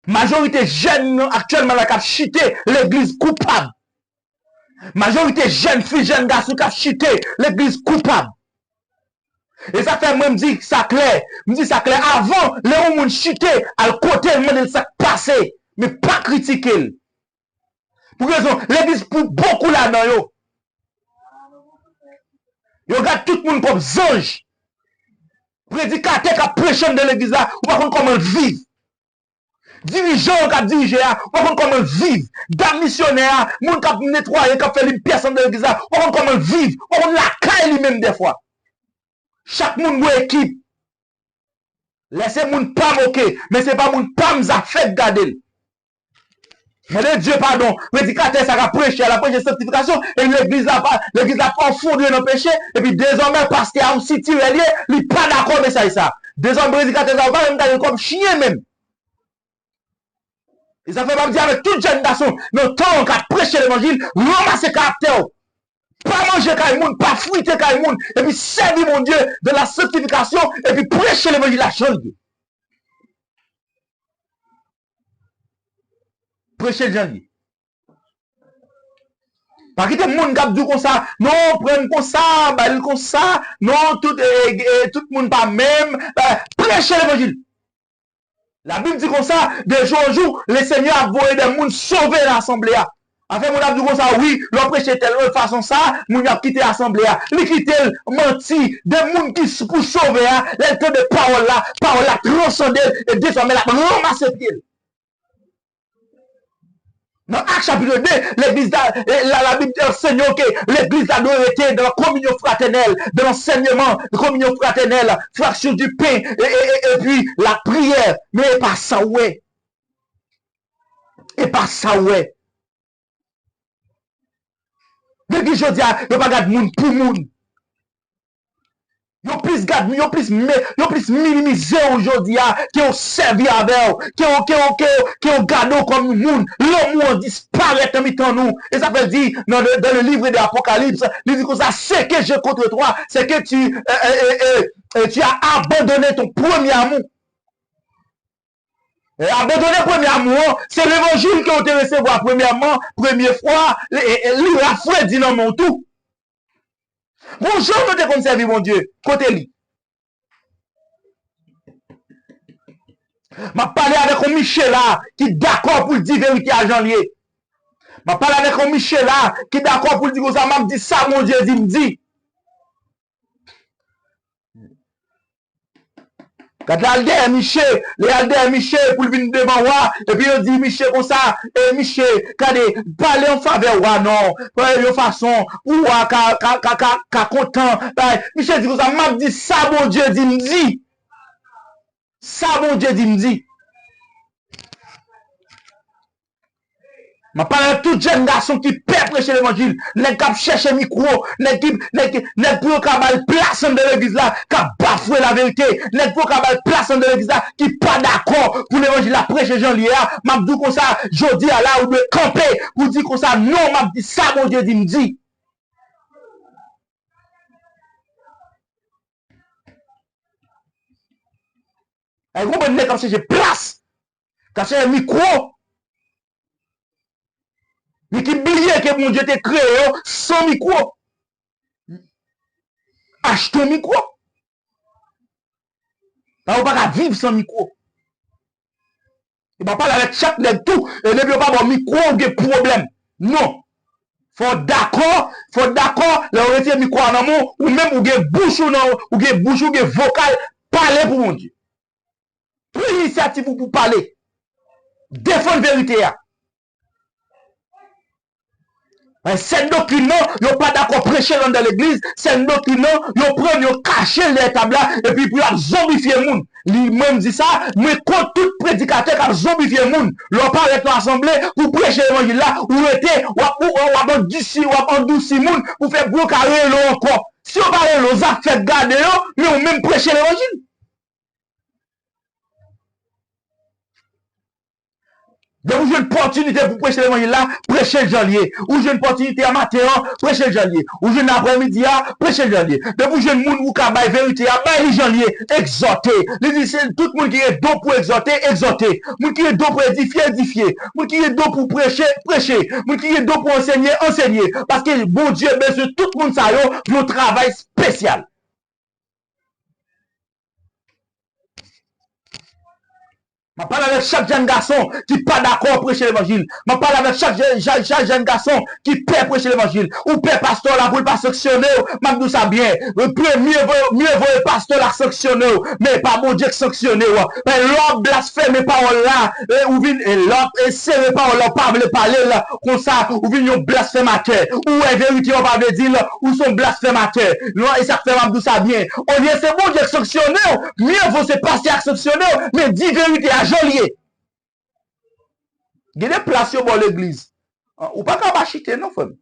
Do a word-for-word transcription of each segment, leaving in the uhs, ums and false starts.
Majorite jèn nou aktyèlman la k ap chite legliz koupab. Majorite jèn fi, jèn gason k ap chite legliz koupab. E sa fè mwen m di sa klè. M di sa klè, avan, lè yon moun chite, al kote l, mande l sa k pase, men pa kritike l. Pou rezon, legliz pou bokou ladan yo. Yo gad tout moun kòm zanj. Predikatè k ap preche anndan legliz la, ou pa konn kòman l viv. Dirijan yo k ap dirije a, ou pa konn kòman l viv. Dam misyonè a, moun k ap netwaye, k ap fè linpyès anndan legliz la, ou pa konn kòman l viv. Ou pa konn lakay li menm dèfwa. Chak moun gon ekip. Lè se moun pa m, oke, men se pa moun pa m, zafè k gade l. Mande Dye padon. Predikatè sa k ap preche a, l ap preche sanktifikasyon, e legliz la pa, legliz la pa fondre nan peche, epi dezòmè pastè a yon sitirè l ye, li pa dakò mesaj sa. Dezòmè predikatè sa yo pa menm gade l kòm chen menm. E sa fè m ap di avèk tout jèn gason nan tan an k ap preche levanjil, ranmase karaktè w. Pa manje kay moun, pa frite kay moun, epi sèvi Bondye dans la sanctification, epi preche levanjil la jan l ye. Preche l jan l ye. Pa kite moun k ap di w konsa, non, pran l konsa, ba l konsa, non, tout, e, e, tout moun pa menm. Ba, preche levanjil. Labib di konsa, de jou an jou, Lesenyè ap voye de moun sove nan asanble a. Afè moun ap di w konsa, wi, lè w preche tèl fason sa, moun yo ap kite asanble a. Li kite l, manti, de moun ki s- pou sove a, lè l tande pawòl la, pawòl la transande l, e dezòmè l ap ranmase pye l. Nan Ak chapit de, legliz la, e, la, Labib anseye ke legliz la dwe rete dans la communion fraternelle, dans l'enseignement, communion fraternelle, fraction du pain, e, e, e, epi lapriyè. Men e pa sa w wè. E pa sa w wè. Legliz jodi a, yo pa gad moun pou moun. Yo plis gad, yo plis me, yo plis minimize w jodi a, ke yo sèvi avè w, ke yo, ke yo, ke yo, ke yo gade w kòm yon moun. Lanmou an disparèt nan mitan nou. E sa fè l di, nan, dans le livre de Apocalypse, li di konsa, ce que j'ai contre toi, c'est que tu, euh, euh, euh, euh, tu as abandonné ton premier amour. E abandone premye amou an, se levanjil ke w te resevwa premyèman, premye fwa, e, e, e li rafredi nan men w tou. Bon, jan nou te konn sèvi Bondye, kote li? M ap pale avèk yon miche la ki dakò pou l di verite a jan l ye. M ap pale avèk yon miche la ki dakò pou l di konsa, m ap di sa Bondye di m di. Gad la al dèyè miche, li al dèyè miche pou l vin devan wa, epi yo di miche konsa, e miche, gade, pale an favè wa non, yon fason pou wa ka, ka, ka, ka, ka kontan. Bay, miche di konsa, m ap di sa Bondye di m di. Sa Bondye di m di. M ap pale ak tout jèn gason ki pè preche levanjil, nèg k ap chèche mikwo, nèg ki, nèg ki, nèg pou yo ka ba l plas anndan legliz la, k ap bafwe laverite, nèg pou yo ka ba l plas anndan legliz la, ki pa dakò pou levanjil la preche jan l ye a. M ap di w konsa, jodi a la, ou dwe kanpe pou di konsa, non, m ap di sa Bondye di m di. Ay, gon bann nèg k ap chèche plas, k ap chèche mikwo, men ki bliye ke Bondye te kreye yo san mikwo. Achte yon mikwo. Paske w pa ka viv san mikwo. E pa pale avèk chak nèg tou, e depi yo pa ba w mikwo, ou gen pwoblèm. Non. Fò w dakò, fò w dakò, lè yo retire mikwo a nan men w, ou menm ou gen bouch ou nan, ou gen bouch ou, gen vokal, pale pou Bondye. Pran inisyativ ou pou pale. Defann verite a. Sèn doktrin nan, yo pa dakò preche l anndan legliz, sèn doktrin nan, yo pran l, yo kache l dèyè tab la, epi pou y ap zonbifye moun. Li, mwen m di sa, mwen kont tout predikatè k ap zonbifye moun. Lè w parèt nan asanble pou preche levanjil la, ou rete, w ap, w, w ap andisi, w ap andousi moun pou fè, pou yo ka rele w ankò. Si yo pa rele w, zafè k gade yo, men ou menm preche levanjil. Depi Ou jwenn pòtinite pou preche levanjil la, preche l jan l ye. Ou jwenn pòtinite a maten an, preche l jan l ye. Ou jwenn aprèmidi a, preche l jan l ye. Depi ou jwenn moun ou ka bay verite a, bay li jan l ye. Egzòte. Li di se tout moun ki gen don pou egzòte, egzòte. Moun ki gen don pou edifye, edifye. Moun ki gen don pou preche, preche. Moun ki gen don pou ansenye, ansenye. Paske Bondye bezwen tout moun sa yo pou yon travay espesyal. M ap pale avèk chak jèn gason ki pa dakò preche levanjil. M ap pale avèk chak jè- chak, chak jèn gason ki pè preche levanjil. Ou pè pastè w la pou l pa sanksyone w, m ap di w sa byen. Premye, mye vo pastè w la sanksyone w, men e pa Bondye k sanksyone w. Men lè w ap blasfeme pawòl la, e ou vin, e lè w ap, e sere pawòl la, ou pa vle pale l, konsa, ou vin yon blasfematè. Ou wè verite a, ou pa vle di l, ou se yon blasfematè. Non, e sa k fè m ap di w sa byen. Olye se Bondye k sanksyone w, mye vo se pastè a k sanksyone w, men di verite a jan l ye. Gen de plas yo ba w legliz. Ou pa ka ba chite non, frè m.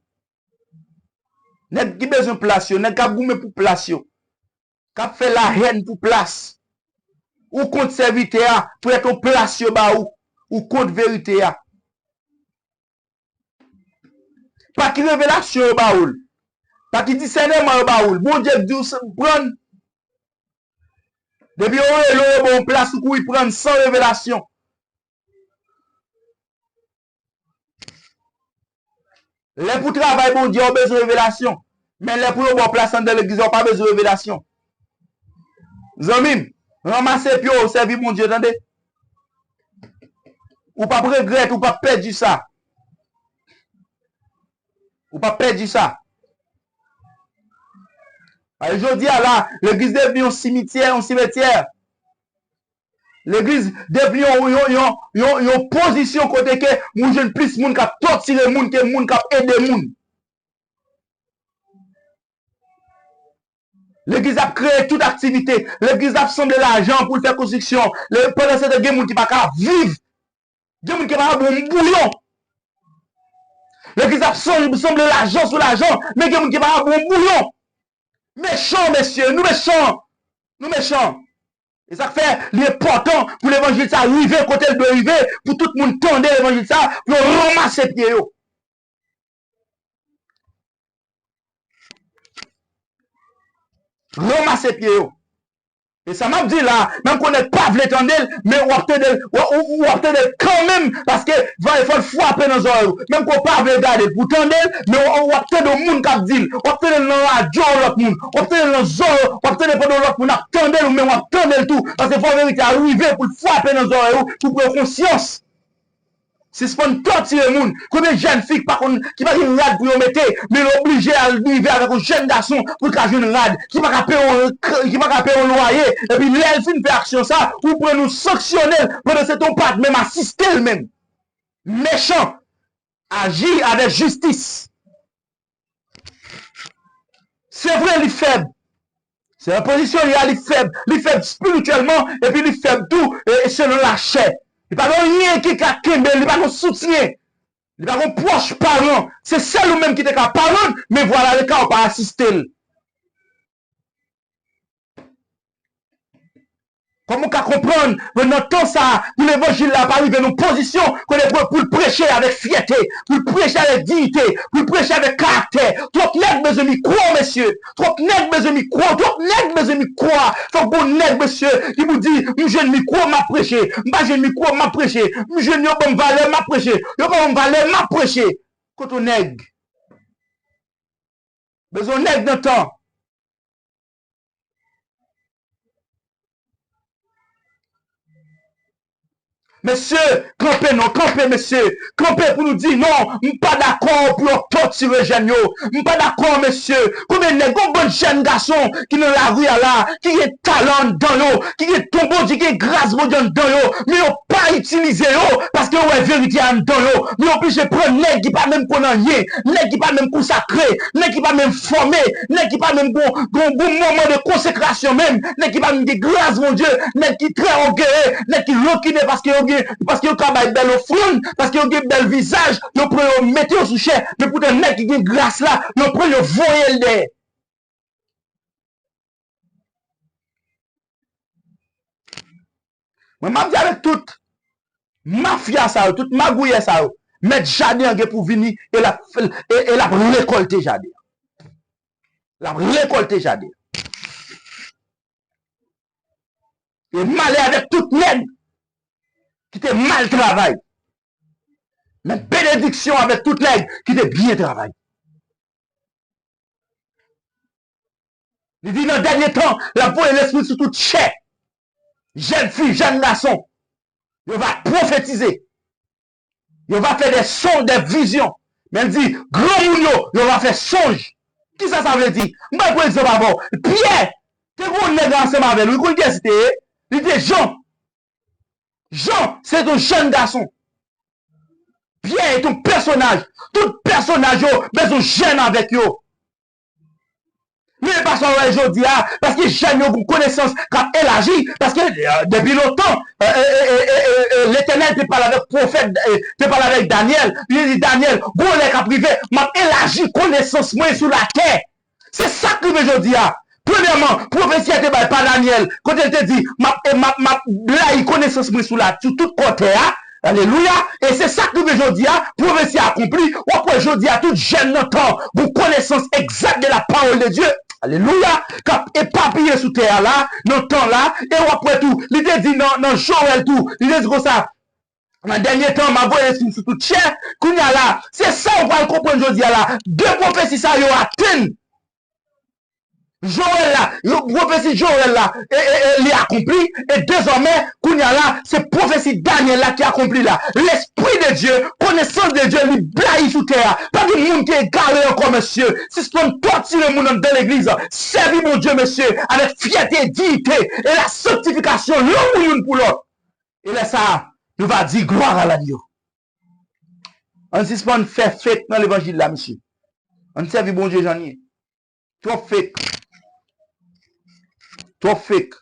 Nèg ki bezwen plas yo, nèg k ap goumen pou plas yo, k ap fè lahèn pou plas. Ou kont sèvitè a, prèt yon plas yo ba ou. Ou kont verite a. Pa ki revelasyon yo ba ou l. Pa ki disèneman yo ba ou l. Bondye k di w s- pran l. Depi yo rele w, yo ba w yon plas, ou kouri pran l san revelasyon. Lè pou travay Bondye a, ou bezwen revelasyon. Men lè pou yo ba w plas anndan legliz la, ou pa bezwen revelasyon. Zanmi m, ranmase pye w, sèvi Bondye, tande. Ou p ap regrèt, ou p ap pèdi sa. Ou p ap pèdi sa. Paske jodi a la, legliz devni yon simityè, yon simetyè. Legliz devni yon, yon, yon, yon, yon pozisyon kote ke ou jwenn plis moun k ap tòtire moun ke moun k ap ede moun. Legliz ap kreye tout aktivite. Legliz ap sanble lajan pou l fè konstriksyon. Le- pandan se tan, gen moun ki pa ka viv. Gen moun ki pa ka bwè yon bouyon. Legliz ap san- sanble lajan sou lajan, men gen moun ki pa ka bwè yon bouyon. Mechan, mesye, nou mechan. Nou mechan. E sa k fè li enpòtan pou levanjil sa rive kote l dwe rive, pou tout moun tande levanjil sa, pou yo ranmase pye yo. Ranmase pye yo. E sa m ap di la, menm ke w pa vle tande l, men w ap tande l, w, w, w ap tande l kanmenm, paske va- fò l frape nan zòrèy ou. Menm ke w pa vle gade l pou tande l, men w, w ap tande yon moun k ap di l, w ap tande l nan radyo yon lòt moun, w ap tande l nan zòrèy, w ap tande pandan yon lòt moun ap tande l, ou menm w ap tande l tou, paske fò verite a rive pou l frape nan zòrèy ou, pou w pran konsyans. Sispann tòtire moun. Konbyen jèn fi ki pa konn, ki pa gen rad pou yo mete, men l oblije al rive avèk yon jèn gason pou l ka jwenn rad, ki pa ka peye yon, ki pa ka peye yon lwaye, epi lè l fin fè aksyon sa, ou pran nou sanksyone l, pandan se tan w pa t menm asiste l menm. Mechan, aji avèk jistis. Se vre, li fèb. Se nan pozisyon li a, li fèb. Li fèb espirityèlman, epi li fèb tou, e, e selon lachè. Li pa gen anyen ki ka kenbe l, li pa gen soutyen. Li pa gen pwòch paran. Se sèl ou menm ki te ka paran, men vwala le ka ou pa asiste l. Kòman w ka konprann, men nan tan sa a, pou levanjil la pa rive nan pozisyon kote pou, pou l preche avèk fyète, pou l preche avèk diyite, pou l preche avèk karaktè? Twòp nèg bezwen mikwo, mesye. Twòp nèg bezwen mikwo. Twòp nèg bezwen mikwo a. Fòk gon nèg, mesye, ki pou di, "M jwenn mikwo, m ap preche. M pa jwenn mikwo, m ap preche. M jwenn yo ban m valè, m ap preche. Yo pa ban m valè, m ap preche." Kote nèg? Bezwen nèg nan tan. Mesye, kanpe non, kanpe mesye. Kanpe pou nou di non, m pa dakò pou yo tòtire jèn yo. M pa dakò, mesye. Konbyen nèg, gon bann jèn gason ki nan lari a la, ki gen talan anndan yo, ki gen don Bondye, ki gen gras Bondye anndan yo, men yo pa itilize yo, paske yo wè verite a anndan yo, men yo oblije pran nèg ki pa menm konn anyen, nèg ki pa menm konsakre, nèg ki pa menm fòme, nèg ki pa menm gon, gon, gon moman de konsekrasyon menm, nèg ki pa menm gen gras Bondye, nèg ki trè ògeye, nèg ki rankinen paske yo gen, paske yo ka bay bèl ofrann, paske yo gen bèl vizaj, yo pran yo mete yo sou chè, men poutan nèg ki gen gras la, yo pran yo voye l dèyè. Mwen, m ap di avèk tout, Mafya sa yo, tout magouyè sa yo, mèt jaden an gen pou vini e l ap, e, e l ap rekòlte jaden an. L ap rekòlte jaden an. E malè avèk tout nèg ki te mal travay. Men benediksyon avèk tout nèg ki te byen travay. Li di nan dènye tan, l ap voye lespri sou tout chè. Jèn fi, jèn gason, yo va pwofetize. Yo va fè de sonj, de vizyon. Men l di, granmoun yo, yo va fè sonj. Kisa sa vle di? M bay pou egzanp avè w. Pyè te gen yon nèg ansanm avè l. Wi, konnen kiyès li te ye? Li te Jan. Jan, se yon jèn gason. Pyè est un pèsonaj. Tout pèsonaj yo bezwen jèn avèk yo. Men e pa sa w wè jodi a, paske jèn yo gen konesans k ap elaji, paske, euh, depi lontan, euh, euh, Letènèl te pale avèk pwofèt, euh, te pale avèk Danyèl, li di, Danyèl, gon lè k ap rive, m ap elaji konesans mwen sou latè. Se sa k rive jodi a. Premyèman, pwofesi a te bay pa Danyèl, kote l te di, m ap, e m ap, m ap blayi konesans mwen sou la, sou tout kò tè a. Alelouya. E se sa k rive jodi a, pwofesi a akonpli. W ap wè jodi a, tout jèn nan tan, gon konesans egzak de la parole de Dieu. Alelouya. K ap epapiye sou tè a la, nan tan la. E w ap wè tou, li te di nan, nan Jowèl tou, li te di konsa, nan dènye tan, m ap voye lespri m sou tout chè. Kounye a la, se sa w pral konprann jodi a la. De pwofesi sa yo atenn. Jowèl la, yo, pwofesi Jowèl la, e, e, e, li akonpli, e dezòmè, kounye a la, se pwofesi Danyèl la ki akonpli la. Lespri de Dye, konesans de Dye, li blayi sou tè a. Pa gen moun ki egare ankò, mesye. Sispann tòtire moun anndan legliz. Sèvi Bondye, mesye, avèk fyète, diyite, e la sanktifikasyon, lanmou youn pou lòt. E lè sa a, nou va di, gloire à l'agneau. Ann sispann fè fake nan levanjil la, mesye. Ann sèvi Bondye jan l ye. Twòp fake. Twòp fake.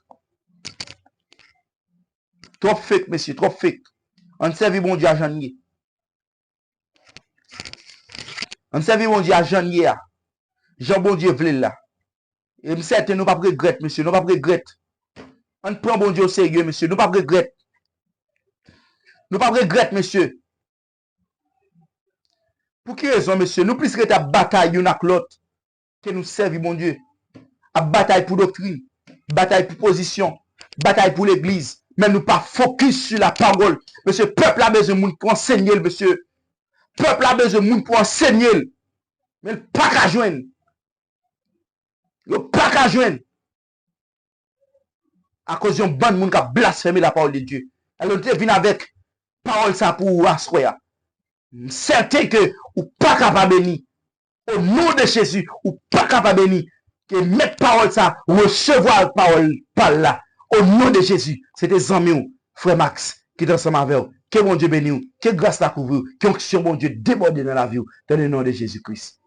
Twòp fake, mesye, twòp fake. Ann sèvi Bondye a jan l ye. Ann sèvi Bondye a jan l ye a. Jan Bondye vle l la. E m sèten nou p ap regrèt, mesye, nou p ap regrèt. Ann pran Bondye oserye, mesye, nou p ap regrèt. Nou p ap regrèt, mesye. Pou ki rezon, mesye, nou plis rete ap batay youn ak lòt ke nou sèvi Bondye? Ap batay pou doktrin, batay pou pozisyon, batay pou legliz, men nou pa fokis sou la pawòl. Mesye, pèp la bezwen moun pou ansenye l, mesye. Pèp la bezwen moun pou ansenye l. Men l pa ka jwenn. Yo pa ka jwenn. Akoz yon bann moun k ap blasfeme la parole de Dieu. Alò, nou te vin avèk pawòl sa pou ou aswè a. M sèten ke ou pa ka pa beni. O non de Jezi, ou pa ka pa beni. Ke mèt pawòl sa resevwa pawòl pa l la. O non de Jezi, se te zanmi w, frè Max, ki te ansanm avè w. Ke Bondye beni w, ke gras la kouvri w, ke onksyon Bondye debòde nan lavi w, dans le nom de Jésus-Christ.